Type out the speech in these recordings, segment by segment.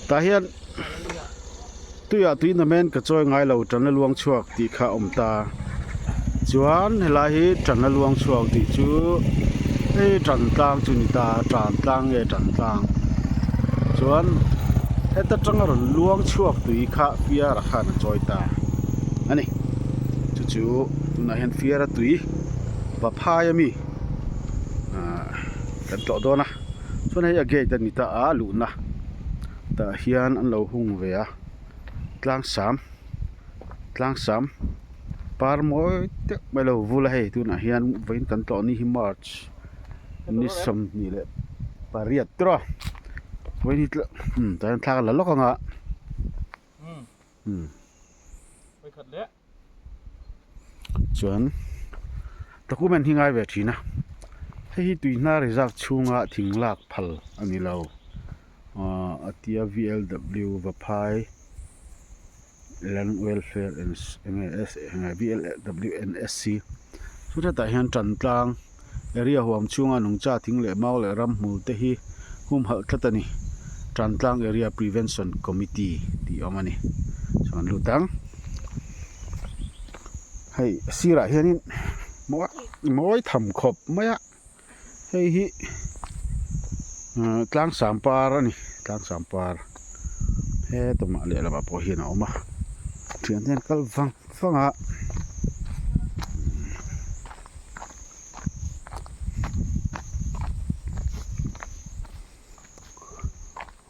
Tah hian tuiah tui namen ka chawi ngai lo tanna luang chhuak tih kha a awm ta. Chuan helai hi tanna luang chhuak tih chu hei tan tlang chu a ni ta tan tlang nge tan tlang chuan heta tanga rawn luang chhuak tui kha fiara khan a chawi ta a ni. Chu chu tunah hian fiara tui vaphai ami ahh kan tlawh dawn a chuan hei a gate a ni ta a luhna tah hian an lo hung ve a tlang sam tlang sam par mawi deuh mai lo vul a hei tunah hian vawiin kan tlawh ni hi march ni 28 tawh a vawiin hi tah hian thla ka la lawk ang a umm chuan document hi ngai ve thin a hei hi tui hnar reserve chhunga thing lak phal a ni lo ahh a tia v l w vaphai land welfare and enge s enge v l w n s c chu hetah hian tan tlang Area huam chhunga nungcha thing leh mau leh ramhmul te hi humhalh tlat a ni. Tantlang Area Prevention Committee tih a awm a ni. Chuan lut ang. Hei sirah hianin mawi tham khawp mai a. Hei hi tlangsam par a ni. Tlangsam par hetumah lehlamah pawh hian a awm a. Thiante an kal vang vang a.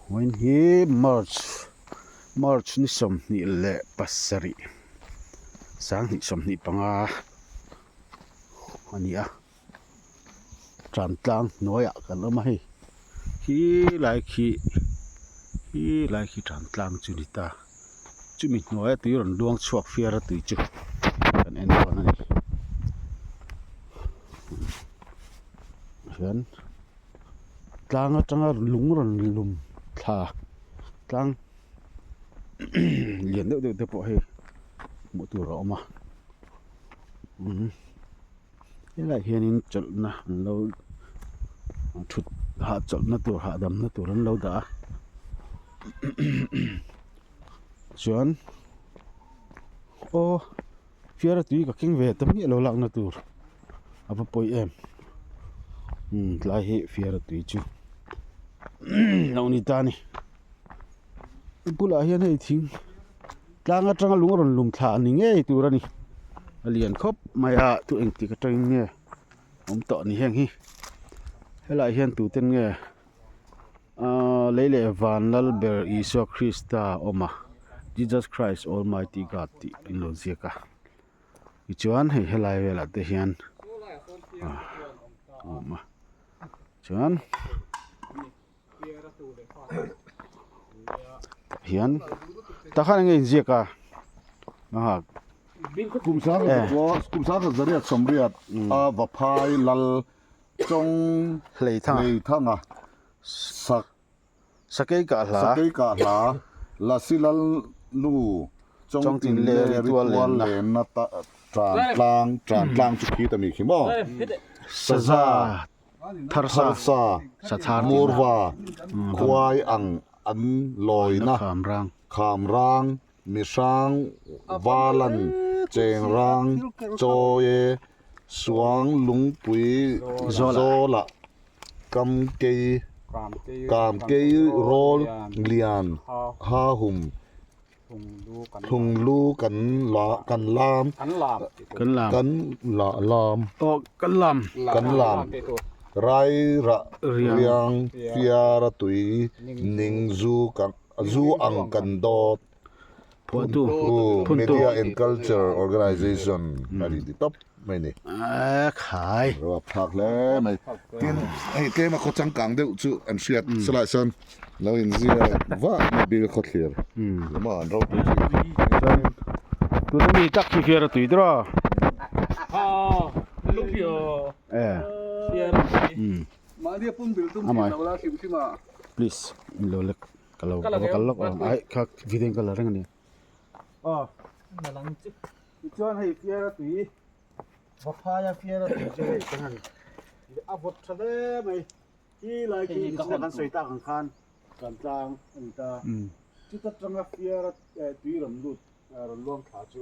Vawiin hi march march ni 27 2025 a ni a tan tlang hnuaiah kan awm a hei khi lai khi khi lai khi tan tlang chu a ni ta. Chumi hnuaia tui rawn luang chhuak fiar a tui chu kan en dawn a ni. Hian tlang atanga lung rawn lum thla tlang lian deuh deuh te pawh hei hmuh tur a awm a umm helaiah hianin chawlhna an lo thut hahchawlhna tur hahdamna tur an lo dah a. Chuan aw fiara tui ka keng ve ta miah lo lakna tur a va pawi em umm tlai hi fiara tui chu lo ni ta a ni a bulah hian hei thing tlang atanga lung a rawn lum thla a ni ngei tur a ni a lian khawp mai a tu engtik atangin nge awm tawh ni heng hi helaiah hian tuten nge. Ahh lei leh van lal ber Isua Krista a awm a Jesus Christ Almighty God tih an lo ziak a tichuan hei helai velah te hian ah a awm a chuan tah hian tah khan enge inziak a ah. Kum 1880 a Vaphai lal Chawng Hleithanga sak Sakei kah hla Sakei kah hla Lasi Lal nu Chawng tin le ritual lenna tan tlang tan tlang chu khi ta mi khi maw Saza Tharsa Murva Khuai ang an lawina Khamrang Mihrang Valan Chengrang Chawi Suang lungpui zawlah kam kei kam kei rawl lian ha hum thlung lu kan la kan lam kan la lam kan lam kan lam rai rah riang fiara tui ning zu kan zu ang kan dawt. Phuahtu, Phuntu phuntu. Media and Culture Organization a ni ti tawp mai ni. A khai. Ruak thlak hle mai. Tin, hei tlem a khaw changkang deuh chu an hriat silai sawn lo inzir vah mai bil khawthlir lama an ropui thin. Chuan tuna mi tak hi fiara tui dur a. E. Amai. Please in lo lek. Ka lo ka va kal lawk ang ai kha video in ka la reng a ni aw tichuan hei fiara tui vaphaia fiara tui chu hei kan han a vawt tha hle mai hi lai khi nichina kan sawi tak ang khan. Kan tlang a ni ta. Chuta tanga fiara tui rawn lut rawn luang thla chu.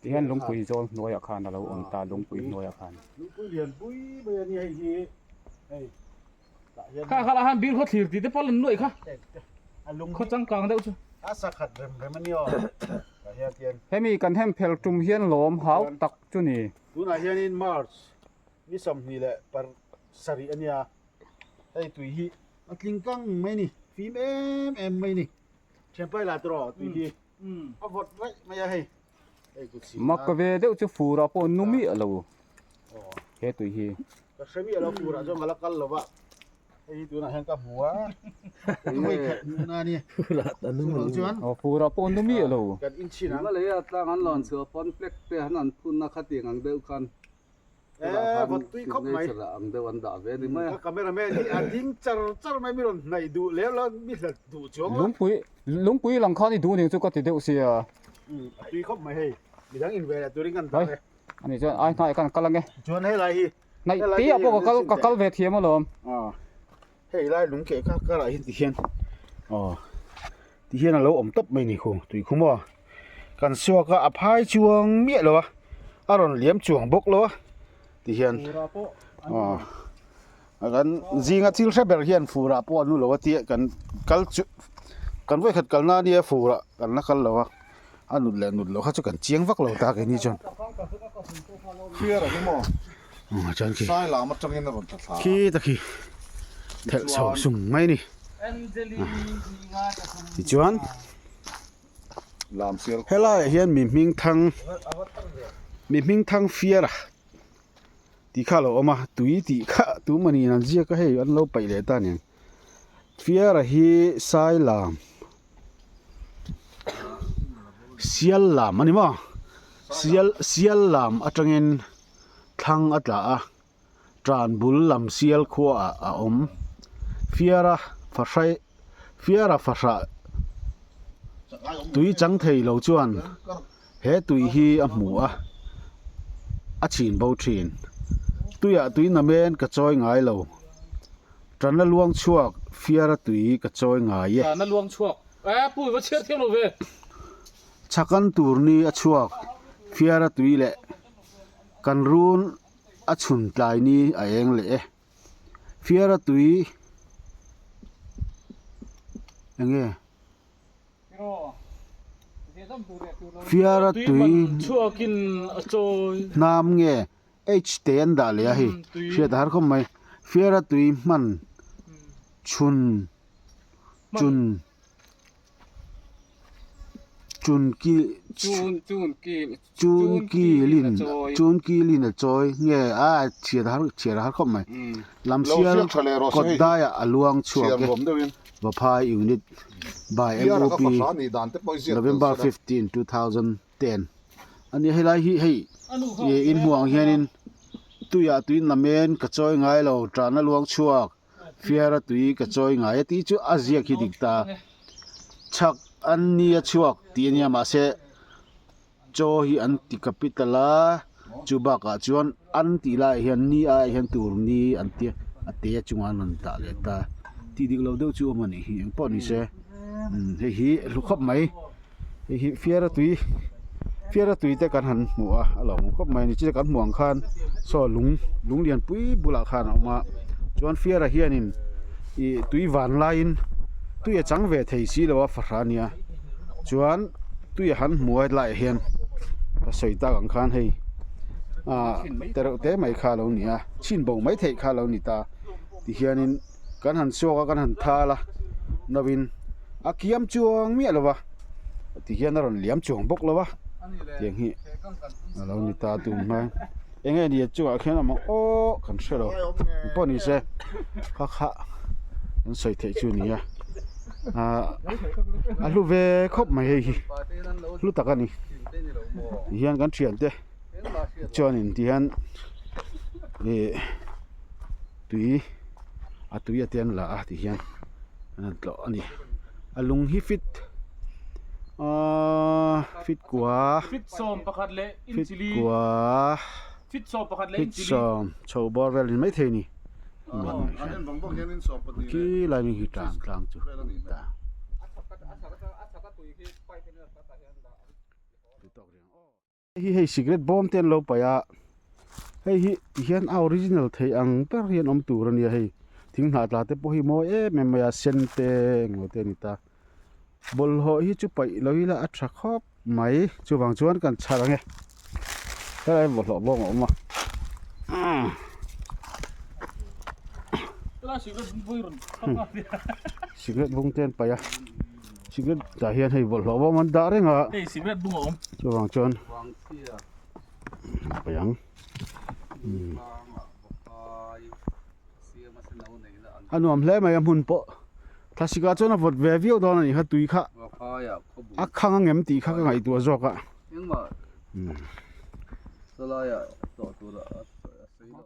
Tihian lungpui zawl hnuaiah khan a lo awm ta lungpui hnuaiah khan. Lungpui lian pui mai a ni hei hi hei tah hian. Kha kha lah han bir khaw thlir tih te pawh lan nuaih kha. Khaw changkang deuh chu. A sakhat rem rem a ni aw tah hian tian. Hemi kan hem phel tum hian lawm hau tak chu ni. Tunah hianin March ni 20 leh pasarih a nia. Hei tui hi a tling kang mai ni, fim em em mai ni. Thianpai la tawh tui hi a vawt raih mai a hei. Hei kut si. Mak ve deuh chu fur ah pawh nu miah lo he tui hi. Ka hre miah lo fur ah chuan ka la kal lo va. Hei hi tunah hian ka hmu a. Hei khat hmuh na a ni. Fur ah a nu lo chuan. Aw fur ah pawh nu miah lo. Kan inchhin ang. Malay a tlang an lawn chhuah pawn flag te han an phun na khatiang ang deuh khan. Eh vawt tui khawp mai. Ang deuh an dah ve ni mai a. Ka cameraman hi a ding char char mai mi rawn hnaih duh lem lo mi hlat duh chuang lo. Lungpui lungpui lang khan i duh ning chu ka ti deuh sia. Um a tui khawp mai hei midang in ve leh turin kan dah e. Ani chuan ai hnai khan kal ange. Chuan helai hi. Hnaih te ah pawh ka kal ka kal ve thiam alawm. Ah hei lai lung keh kha karah hian ti hian aw ti hian a lo awm tawp mai ni khu tui khu maw kan suak a a phai chuang miah lo a a rawn liam chuang bawk lo a ti hian aw kan zinga thil hre ber hian furah pawh an nu lo a tia kan kal chu kan vawikhat kalna ania furah kan la kal lo a a nut leh nut loh kha chu kan chiang vak lo ta keini chuan. Hriar ang emaw chuan khi sai lam atangin a rawn tla thla khi ta khi thelh chho sung mai ni tichuan lam sial helaiah hian mi hming thang mi hming thang fiar a tih kha a lo awm a tui tih kha tumah in an ziak a hei an lo paih leh ta aniang fiara hi sai lam sial lam a ni maw sial sial lam atangin thlang a tla a tan bul lam sial khua ah a awm fiara fahraih fiara fahrah tui chang thei lo chuan he tui hi a hmu a a chhin bo thin tuiah tui namen ka chawi ngai lo. Tanna luang chhuak fiara tui ka chawi ngai e. Tanna luang chhuak e pu i va chhiar thiam lo ve. Chhakan tur ni a chhuak fiara tui leh kan run a chhun tlai ni a eng leh e. Fiara tui enge? Fiara tui hnam nge? H te an dah leh a hei hriat a har khawp mai fiara tui hman chhun chun chun ki chun kilin chun kilin a chawi nge a chhiat a har chhiar a har khawp mai lam sial kawt daiah a luang chhuak e Vaphai unit by MOP November 15 2010. A ni helai hi hei ih in hmuh ang hianin tuiah tui namen ka chawi ngai lo tahna luang chhuak fiara tui ka chawi ngai a tih chu a ziak hi dik ta chhak an nia chhuak tih a nia mahse chaw hi an ti capital a chu bakah chuan an tih laiah hian ni aiah hian tur ni an tia a te chungah an rawn dah leh ta tih dik lo deuh chu a awm a nih hi engpawh ni se hei hi hlu khawp mai. Hei hi fiara tui fiara tui te kan han hmu a a lo awm khawp mai a ni chutah kan hmuh ang khan saw lung lung lian pui bulah khan a awm a chuan fiara hianin ih tui van laiin tui a chang ve thei si lo a fahrah a nia chuan tui a han hmu a helaiah hian ka sawi tak ang khan hei ah tereuh te mai kha a lo ni a chhin bo mai theih kha a lo ni ta tihianin. Kan han chhuak a kan han thal a novin a kiam chuang miah lo va ti hian a rawn liam chuang bawk lo va tiang hi a lo ni ta tum hma eng nge ni a chungah khian a awm ang aww kan hre lo pawh ni se kha kha an sawi theih chu a ni a ahh a hlu ve khawp mai hei hi hlu tak a ni ti hian kan thiante chuanin ti hian ih. Tui a tui a te an la a ti hian an han tlawh a ni a lung hi fit ahh fit kua fit sawm pakhat leh fit kua fit sawm pakhat leh fit sawm chho bawr vel ni maithei a ni. Khi lai hming hi tan tlang chu a ni ta. Hei hi hei cigarette bawm te an lo paih a hei hi ti hian a original thei ang ber hian awm tur a nia hei thing hnah tla te pawh hi mawi em em mai a sen te englo te a ni ta bawlhhlawh hi chu paih lo ila a tha khawp mai chuvang chuan kan chhar ang e helai bawlhhlawh bawm a awm a cigarette bung te an paih a. Cigarette tah hian hei bawlhhlawh bawm an dah reng a. Hei cigarette bung a awm. Chuvang chuan paih ang. A nuam hle mai a hmun pawh. Thlasik ah chuan a vawt ve viau dawn a nih kha tui kha a khang ang em tih kha ka ngaihtuah zawk a. Engmah salai ah tawh tur a sawi lo.